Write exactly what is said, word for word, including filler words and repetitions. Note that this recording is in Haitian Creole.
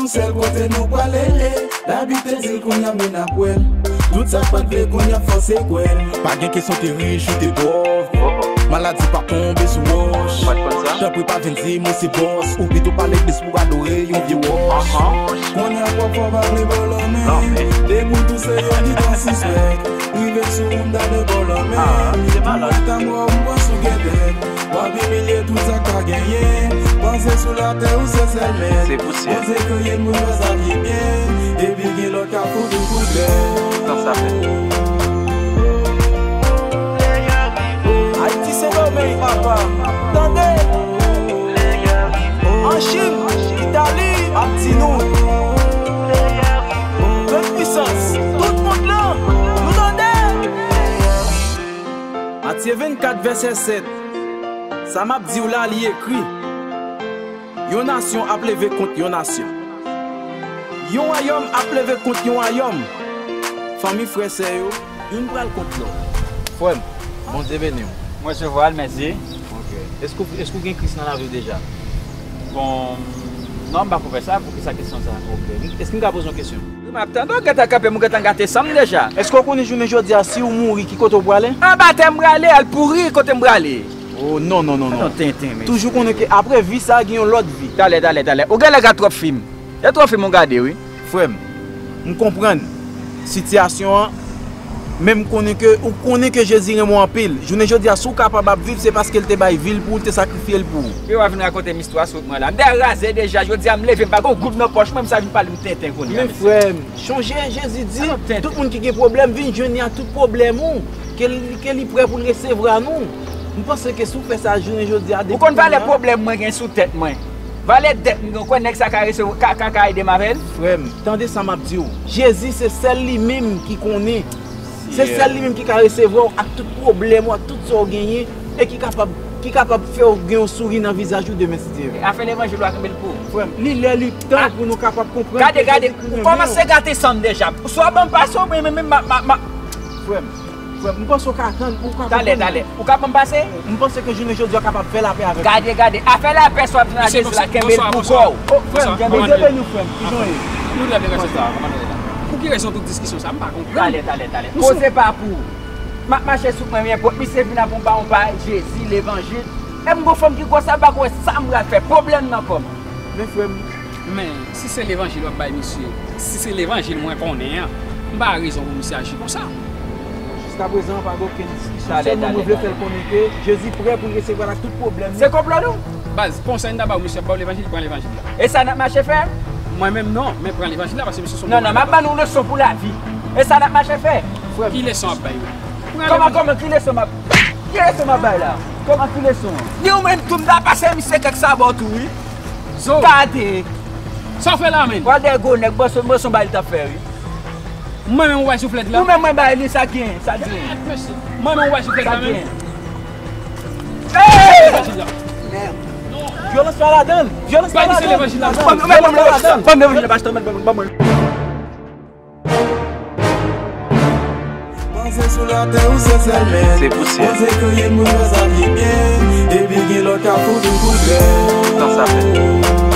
Sèl kote nou prale, Labib te di l, kounye a men n ap wè l. Tout sa k pa t vle, kounye a fòse kwè l. Pa gen kesyon te rich ou te pòv. Maladi pa tonbe sou wòch. Tanpri pa vin di m ou se bòs. Ou pito pa legliz pou adore yon vye wòch. Kounye a pòv pa vle ba w lanmen. Depi w tou se yon lidan sispèk. Rive sou moun dade ba w lanmen. Pou mwen ta mò m pran sou gèdèk. W ap imilye tout sa k pa genyen. Panse sou latè ou se sèl mèt. Se pou Dye. Bondye kreye moun fè sa ki byen. Epi gen lòt k ap fout ou kout bèk. Tan sa fè. Ayiti, Sendomeng, papa. Tande. An Chin, Itali, ap di nou. Tout pwisans, tout mond lan, nou tande. Matye vennkat, vèsè sèt. Sa m ap di w la, li ekri. Yon nasyon ap leve kont yon nasyon. Yon wayòm ap leve kont yon wayòm. Fanmi, frè, sè yo, youn pral kont lòt. Frè m, Bondye beni w. Mwen resevwa l, mèsi. Ok. Èske w, èske w gen Kris nan lavi w deja? Bon, non, m pa ko fè sa. Poukisa kesyon sa? Ok. Èske m ka poze yon kesyon? Wi, m ap tande w gentan kanpe, m gentan gate san m deja. Èske w konnen jounen jodi a, si w mouri, ki kote w prale? Anba tè m prale, al pouri kote m prale. Oh, non, non, non, non. Non, tenten, mesye. Toujou konnen ke apre vi sa, gen yon lòt vi. Talè, talè, talè. Ou genlè gad twòp fim. E twòp fim ou gade, wi. Frè m, m konprann sitiyasyon an, men m konnen ke, ou konnen ke Jezi renmen w anpil. Jounen jodi a, si w kapab ap viv, se paske l te bay vi l pou w, l te sakrifye l pou ou. Yo va vin rakonte m istwa sou mwen la. M dèyè razè deja, jodi a m leve, m pa gen yon goud nan pòch mwen, m sa vin pale m tenten kounye a, mesye. Men frè m, chonje Jezi di, tout moun ki gen pwoblèm, vin jwenn li ak tout pwoblèm ou, ke li, ke li prè pou l resevwa nou. M panse ke si w fè sa jounen jodi a, depi kounye a. Ou konn valè pwoblèm mwen gen sou tèt mwen? Valè dèt m gen, ou kwè nèg sa ka resevwa, ka, ka, ka ede m avè l? Frè m, tande sa m ap di w. Jezi se sèl li menm ki konnen. Se sèl li menm ki ka resevwa w ak tout pwoblèm ou, ak tout sa w genyen, e ki kapab, ki kapab fè w gen yon souri nan vizaj ou demen, si Dye vle. Afè levanjil ou a kenbe l pou ou. Frè m, li lè, li tan pou nou kapab konprann ke Jezi renmen w. Gade, gade, ou kòmanse gate san m deja. Swa ban m pase, oubyen menm, menm, ma, ma, ma. Frè m, frè m, m panse w ka tann, ou ka konprann mwen. Talè, talè. Ou ka ban m pase? M panse ke jounen jodi a w kapab fè lapè avèk mwen. Gade, gade. Afè lapè sa w ap jwenn a Jezi la, kenbe l pou kò w. Oh, frè m, Bondye beni w, frè m. Kijan w ye? Nou trè byen, mèsi. Pou ki rezon tout diskisyon sa? M pa konprann. Talè, talè, talè. Koze pa pou ou. M ap mache sou premye pòt, misye vin ap ba yon pa Jezi, levanjil. E m gon fanm ki gwòs, sa pa kwè sa m pral fè. Pwoblèm nan kò m. Men frè m, Men, si se levanjil w ap bay misye, si se levanjil mwen konnen an, m pa wè rezon pou misye aji konsa. Jiskaprezan, pa gen okenn diskisyon. Sèlman, mwen vle fè l konnen ke Jezi prè pou l resevwa l ak tout pwoblèm li. Se konplo nou? Baz, konsèy m ta ba w, misye ap ba w levanjil, pran levanjil la. E sa n ap mache fè? Mwen menm non, men pran levanjil la, paske misye se yon bon moun. Non, non, m ap ban nou leson pou lavi. E sa n ap mache fè? Ki leson w ap bay yo? Kòman, kòman, ki leson m ap, ki leson m ap bay la? Kòman, ki leson? Ni ou menm tou, m ta pase misye kèk sabò tou, wi. Zo. Gade. Sa w fè la, menm? Pral dèyè gwo nèg, bòs, bòs, yon bagay li t ap fè, wi. Mwen menm ou bay souflèt la? Ou menm mwen bay li, sa gen, sa gen. Mwen menm ou bay souflèt la, menm? Sa gen. Hey! Levanjil la. Vyolans pa ladan l. Vyolans pa ladan l. Levanjil la. Ban m levanjil la, pastè, ban mwen. Panse sou latè ou se sèl mèt. Se pou Dye. Bondye kreye moun fè sa ki byen. Epi gen lòt k ap fout ou kout bèk. Tan sa fè.